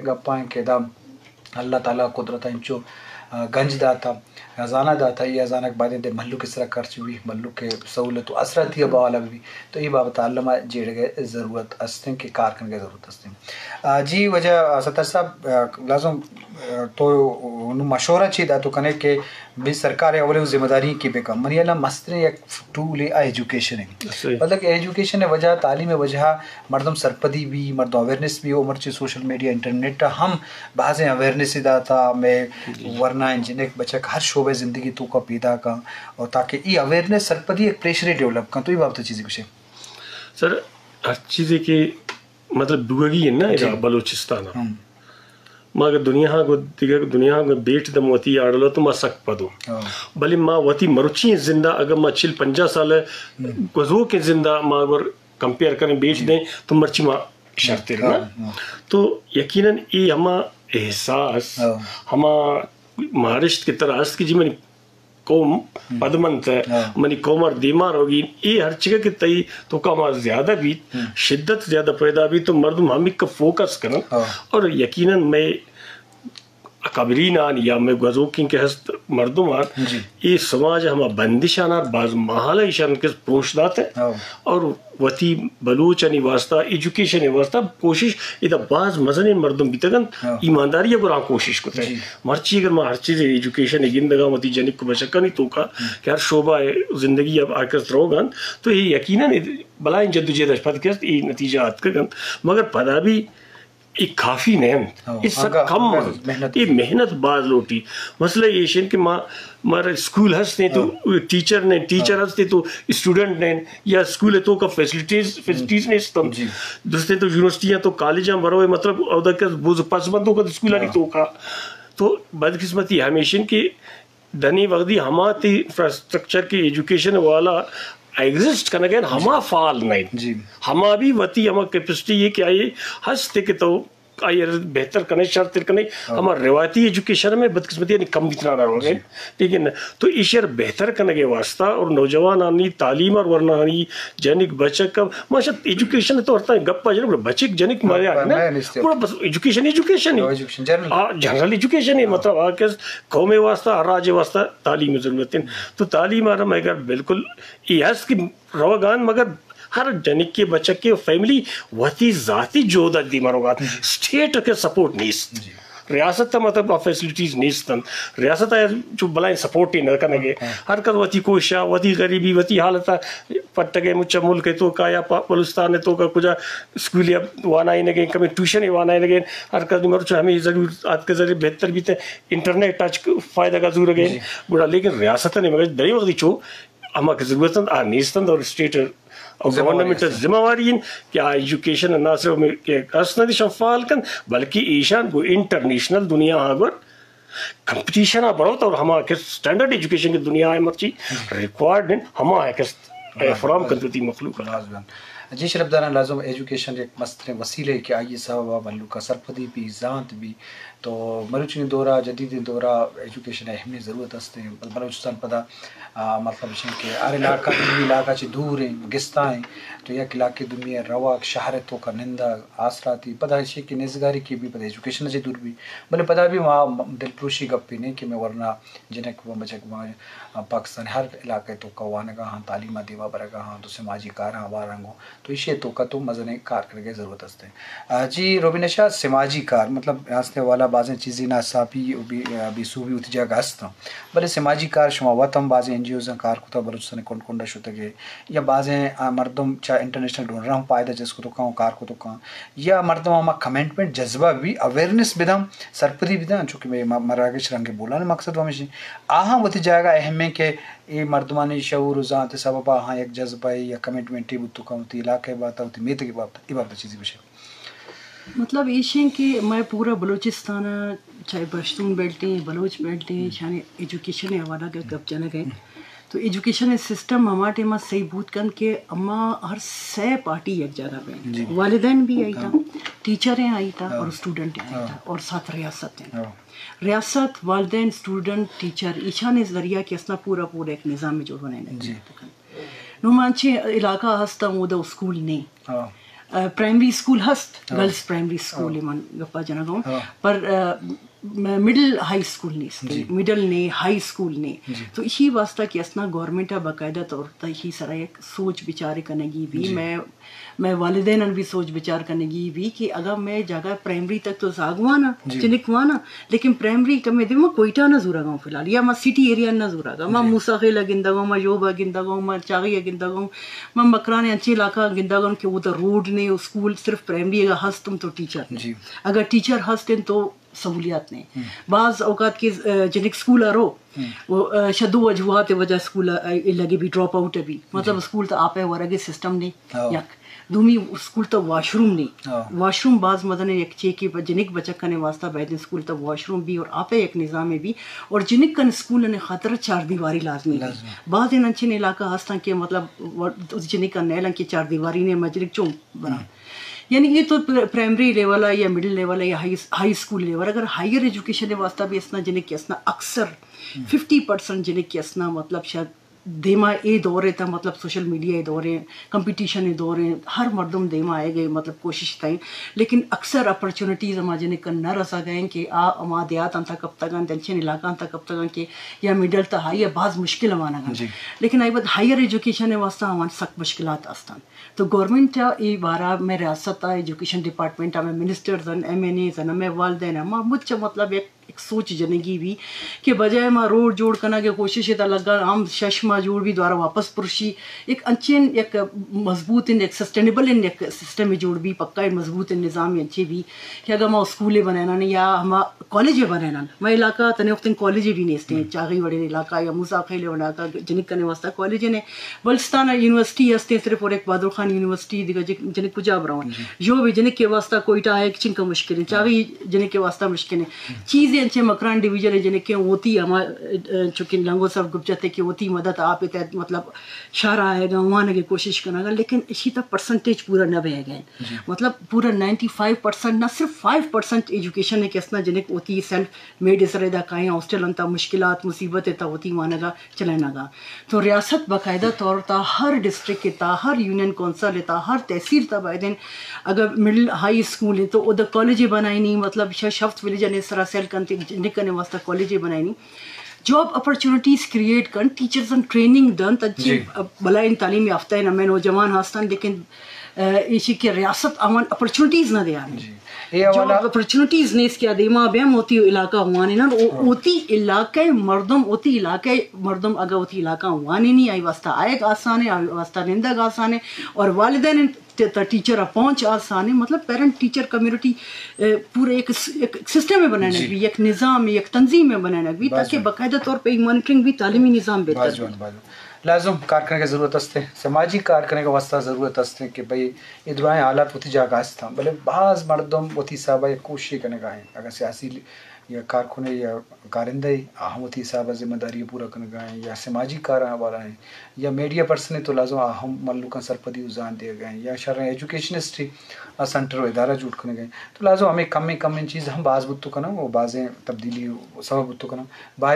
گپاں کہ ادا اللہ تعالیٰ قدرت انچو گنج داتا، خزانہ داتا، یہ خزانہ بعد دے مہلوک سرا خرچ بھی، مہلوک سہولت و اثرات یہ بوالا بھی، تو یہ بابت علامہ جیڑے گئے ضرورت استیں کہ کار کرنے گئے ضرورت استیں۔ جی وجہ ستر صاحب، لازم تو مشورہ چی دا تو کنے کہ بی سرکار اولے ذمہ داری کی بکن، منی اللہ مستریں یک ٹول ایجوکیشن ہے۔ مطلب کہ ایجوکیشن وجہ، تعلیم وجہ مردم سرپدی بھی، مردم اویئرنیس بھی، او مرچی سوشل میڈیا، انٹرنیٹ ہم بازیں اویئرنیس داتا، میں ورنا جنک بچک ہر شعبہ زندگی تو کا پیدا کن، اور تاکہ ای اویئرنیس سرپدی ایک پریشری ڈیولپ کن، تو ای بابت چیزی کچھ ہے؟ سر، ہر چیزے کہ مطلب بوگی ہے نا، جی۔ بلوچستان۔ ما اگر دنیا ہاں کو، دیگر دنیا ہاں کو بیٹ دم وتی آڑلو تو ما سک پدو۔ بلے ما وتی مرچی زندہ، اگر ما چل پنجاہ سال گزو کے زندہ ما اگر کمپیئر کریں، بیچ دیں، تو مرچی ما شرتر نا۔ تو یقیناً ای ہما احساس، ہما مارشت کے طرح است کہ جی منی قوم پدمنت ہے، منی قوم اور دیما روگی، ای ہر چیز کے تئی تو کا ہما زیادہ بیت، شدت زیادہ پیدا بیت، تو مردم ہمیں کا فوکس کرن۔ اور یقیناً میں اکابرین آن یا میں گوزوکیں کہ ہست مردم آن، اے سماج ہما بندش آنار باز محال ایشان کس پروش دات ہے۔ اور وتی بلوچانی واسطہ، ایجوکیشن واسطہ کوشش ادا باز مزنیں مردم بیتگن، ایمانداری گرا کوشش کتے۔ مرچی اگر ما ہر چیز ایجوکیشن گندگا وتی جنک و بچکانی توکا کہ ہر شعبہ زندگی اب آکس روگن، تو یہ یقیناً بلائیں جدوجہد اش پد کست ای نتیجہ آتکگن۔ مگر پدا بھی اے کافی نہ انت، اے سک کم انت، اے محنت باز لوٹی۔ مسئلہ ایش انت کہ ما، مارا اسکول ہست انت تو ٹیچر نہ انت، ٹیچر ہست انت تو اسٹوڈنٹ نہ انت، یا اسکول تو کا فیسلٹیز، فیسلٹیز نیست انت۔ درست انت تو یونیورسٹیاں تو کالجاں برو، مطلب اودا کہ بوز پس بندو کا اسکولانی تو کا۔ تو بدقسمتی ہمیش انت کہ دنی وقتی ہما تی انفراسٹرکچر کی ایجوکیشن والا ایگزسٹ کنگے ہما فعال نہیں۔ ہما بھی وتی ہما کیپیسٹی یہ کہ آئی ہستے کہ تو آئی بہتر کنے، شرتر کنے، ہما روایتی ایجوکیشن میں بدقسمتی یعنی کم بیتنا نہ روگے۔ ٹھیک ہے نا؟ تو ایشر بہتر کنگے واسطہ اور نوجوانانی تعلیم اور ورنانی جنک بچک کا، ماشاء ایجوکیشن تو ہرتا گپا جنک بچک جنک مارے آ نا۔ بس ایجوکیشن، ایجوکیشن، جنرل ایجوکیشن ہے، مطلب آ کہ قوم واسطہ، ہر راج واسطہ تعلیم ضرورت ہے۔ تو تعلیم آ رہا مگر بالکل یہ ہست کہ روگان، مگر ہر جنک کے بچک کے فیملی وتی ذاتی جہد دیما روگان، اسٹیٹ کے سپورٹ نیست۔ ریاست تا مطلب آ فیسلٹیز نیست انت، ریاست آ چو بلائیں سپورٹ ہی نہ کنگے۔ ہر کس وتی کوشا، وتی غریبی، وتی حالت پٹگے مچ ملک تو کا یا بلوچستان تو کا کجا اسکول یا وانائینگے، کمی ٹیوشن وانائینگے، ہر کس مرچ ہمیں ضرور آت کے ذریعے بہتر بیتے، انٹرنیٹ آج فائدہ کا ضرور گئے۔ گڑا لیکن ریاست نے مگر دری وقت چو ہما کہ ضرورت انت آ نیست انت اور اسٹیٹ اور گورنمنٹ ذمہ واری انت کہ آ ایجوکیشن نہ صرف کہ اس نہ دیشان فعال کن، بلکہ ایشان گو انٹرنیشنل دنیا آ گر کمپٹیشن آ بروت اور ہما کہ اسٹینڈرڈ ایجوکیشن کی دنیا ہے مرچی ریکوائرڈ انت، ہما ہے کہ فراہم کن تی مخلوق۔ جی شرف داران، لازم ایجوکیشن ایک مستریں وسیلے کہ آئی سبب ملوک سرپدی بھی، زانت بھی، تو مروچی دورا، جدید دورا ایجوکیشن اہمی ضرورت است ہیں۔ بلوچستان پدا، آ، مطلب اش کہ ہر علاقہ، دومی علاقہ چہ دور ہیں، گستا ہیں، تو یک علاقے دومی رواک شہر تو کا نندا آسراتی، پدا اش کہ نزگاری کی بھی پدا ایجوکیشن سے دور بھی، بلے پدا بھی ما دلپروشی گپی نہیں کہ میں ورنہ جنک و بچک ما پاکستان ہر علاقہ تو کا وانگا ہاں، تعلیم دیما برگا ہاں، تو سماجی کاراں وارنگو۔ تو ایشی توکا تو مزنیں کار کرگے ضرورت است۔ آ، جی روبینہ شاہ، سماجی کار، مطلب، ہستے والا بازیں چیزی ناصافی و بے، آ، بے سوبی وتی جاگہ ہست۔ بلے سماجی کار شما وت ہم بازیں این جی اوز کار کتا، بلوچستان کنڈ کنڈ شتگے، یا بازیں، آ، مردم چا انٹرنیشنل ڈونر ہم فائدہ جس کتو کن، کار کتو کن، یا مردم ہما کمٹمنٹ جذبہ بھی اویئرنس بدم، سرپدی بدم، چونکہ مے م-، مراگش رنگ بولان مقصد ہمیشی۔ آہاں وتی جاگہ اہم ہے کہ اے مردمانی شعور و زانت سبب آہاں یک جذبہ یا کمٹمنٹے بوت کن وتی علاقہ بابت، وتی میتگ بابت، اے بابت چیزی بشے۔ مطلب ایش ہیں کہ میں پورا بلوچستان، چاہے پشتون بیلٹ ہیں، بلوچ بیلٹ ہیں، شان ایجوکیشن حوالہ کا گپ جنگ ہے۔ تو ایجوکیشن سسٹم ہما ٹائم صحیح بوت کن کہ اما ہر سہ پارٹی یک جاگہ بین۔ والدین بھی آئی تھا، ٹیچر ہیں آئی تھا اور اسٹوڈنٹ ہیں آئی تھا اور ساتھ ریاست ہیں۔ ریاست، والدین، اسٹوڈنٹ، ٹیچر، ایشان ذریعہ کہ اسنا پورا پورا ایک نظام جوڑ بنائے۔ نو مانچی علاقہ ہستا، اودا اسکول نہیں۔ پرائمری اسکول ہست، ہاں۔ گرلز پرائمری اسکول ہاں۔ من گپا جنگا ہوں، ہاں۔ پر، آ، م-، مڈل ہائی اسکول نیست، جی۔ مڈل نے، ہائی اسکول نے۔ جی۔ تو اسی واسطہ کہ اسنا گورنمنٹ باقاعدہ طور پر اسی سرا یک سوچ بچار کنگی بھی۔ جی۔ میں، میں والدین بھی سوچ بچار کنگی بھی کہ اگر میں جگہ پرائمری تک تو زاگوانا، جی۔ جنک وانا، لیکن پرائمری کمے دے ما کوئٹہ نہ زورا گاؤں فی الحال، یا ما سٹی ایریا نہ زورا گا، ما جی۔ موسی خیل گندگا، ما یوبا گندگا، ما چاغی گندگا، ما مکران انچے علاقہ گندگا کہ وہ تو روڈ نے، اسکول صرف پرائمری اگر ہست تم تو ٹیچر نے۔ جی۔ اگر ٹیچر ہست ہیں تو سہولیات نے۔ ہم۔ بعض اوقات کہ، آ، جنک اسکول آ رو، ہم۔ وہ، آ، شدو وجوہات وجہ اسکول، آ، لگے بھی ڈراپ آؤٹ ہے بھی۔ مطلب جی۔ اسکول تو آپ ہے ورگے سسٹم نے۔ ہاں۔ یک۔ دومی اسکول تو واش روم نے۔ ہاں۔ واش روم بعض مزن یک چے کہ جنک بچک کنے واسطہ باید اسکول تو واش روم بھی اور آپ ہے یک نظام ہے بھی۔ اور جنک کن اسکول نے خاطر چار دیواری لازمی بھی۔ لازمی۔ بعض ان انچین علاقہ ہستن کہ مطلب و-، جنک کن نیلن کہ چار دیواری نے مجرک چون بنا۔ ہم۔ یعنی یہ تو پر-، پرائمری لیول ہے یا مڈل لیول ہے یا ہائی، ہائی اسکول لیول، اگر ہائر ایجوکیشن واسطہ بھی اسنا جنک کہ اسنا اکثر ہم۔ ففٹی پرسنٹ جنک کہ اسنا مطلب شاید دیما اے دور ہے تا مطلب سوشل میڈیا اے دور ہے، کمپٹیشن اے دور ہے، ہر مردم دیما آئے گئے مطلب کوشش تائیں، لیکن اکثر اپرچونٹیز ہما جنک کن نہ رسا گئے کہ آ ہما دیہات انتا کپتگاں، دنچین علاقہ انتا کپتگاں کہ یا مڈل تا ہائی یا باز مشکل ہمانا گا۔ جی۔ لیکن آئی بعد ہائر ایجوکیشن واسطہ ہمان سخت مشکلات استان۔ تو گورنمنٹ ء اے بارہ میں ریاست ء ایجوکیشن ڈپارٹمنٹ ء میں منسٹرز ان، ایم این ایز ان، میں والدین ء ما مچ مطلب یک، یک سوچ جنگی بھی کہ بجائے ما روڈ جوڑ کنگ ء کوشش ء تا لگا ہم شش ماہ جوڑ بھی دوارا واپس پرشی، یک انچین یک مضبوط ان یک سسٹینیبل ان یک سسٹم جوڑ بھی، پکا مضبوط ان نظام انچے بھی کہ اگر ما اسکول بنائنا یا ہما کالج بنائنا، ما علاقہ تنے وقت کالج بھی نیستیں، ہم۔ چاغی وڑے علاقہ یا موسی خیل وڑا کا جنک کنے واسطہ کالج نے، بلوچستان یونیورسٹی ہستیں صرف، اور ایک بہادر خان یونیورسٹی دیگا جن-، جنک کجا براؤں؟ جی۔ جو بھی جنک کے واسطہ کوئٹہ ہے، ایک چنکا مشکل ہے، چاوی جنک کے واسطہ مشکل ہے۔ چیزیں انچے مکران ڈویژن ہے جنک کے ہوتی ہما، اے، چونکہ لنگو صاحب گپ جاتے کہ ہوتی مدد آپ کے تحت مطلب شہر آئے گا، وہاں کی کوشش کرنا گا، لیکن اسی طرح پرسنٹیج پورا نہ بہ گئے۔ جی۔ مطلب پورا نائنٹی فائیو پرسنٹ، نہ صرف فائیو پرسنٹ ایجوکیشن ہے کہ اسنا جنک ہوتی سیلف میڈ اسر ادا کائیں، ہاسٹل انتا مشکلات مصیبت تا ہوتی وانگا چلائینگا۔ تو ریاست باقاعدہ طور تا ہر ڈسٹرکٹ تا، ہر یونین کونسل تا، ہر تحصیل تا بایدیں اگر مڈل ہائی اسکول ہے تو ادھر کالج بنائینی، مطلب شش ہفت ولیج نے سرا سیل کنتے جنک کنے واسطہ کالج بنائینی۔ جاب اپرچونٹیز کریئیٹ کن، ٹیچرز ان ٹریننگ دن، تنچی جی۔ بلائیں تعلیم یافتہ ہیں، ہمیں نوجوان ہستن، لیکن، آ، ایشی کہ ریاست آوان اپرچونٹیز نہ دیان۔ جی۔ اے جاب حوالہ اپرچونٹیز نیست کہ دیما بیا ہوتی علاقہ وانینن، او-، ہاں۔ ہوتی علاقہ مردم، ہوتی علاقہ مردم اگر ہوتی علاقہ وانینی، آئی واسطہ آئیگ آسان ہے، آئی واسطہ نندگ آسان ہے، اور والدین ت-، تا ٹیچر ء پہنچ آسان ہے، مطلب پیرنٹ ٹیچر کمیونٹی، اے، پورے ایک س-، ایک سسٹم میں بنانا جی۔ بھی، ایک نظام، ایک تنظیم میں بنانا بھی، باز تاکہ جوان۔ باقاعدہ طور پہ ایک مانیٹرنگ بھی تعلیمی نظام بہتر باز بنے۔ جوان، باز جوان۔ لازم کار کرنے کی ضرورت است ہے، سماجی کار کرنے کا واسطہ ضرورت است ہے کہ بھئی یہ درائیں حالات ہوتی جاگہ است ہیں، بلے باز مردم ہوتی صاحبہ یہ کوشش کرنے کا ہے، اگر سیاسی لی-، یا کارکنے یا کارندہ ء، آ ہم وتی حساب ء ذمہ داری ء پورا کنگ ء انت، یا سماجی کار ء حوالہ انت، یا میڈیا پرسن انت تو لازم آ ہم مھلوکاں سرپدی و زان دیگ ء انت، یا شریں ایجوکیشنسٹ ء سنٹر و ادارہ جوڑ کنگ ء انت تو لازم ہمے کمیں کمیں چیز ہم باز بوت کناں و بازیں تبدیلی و سبب بوت کناں۔ باید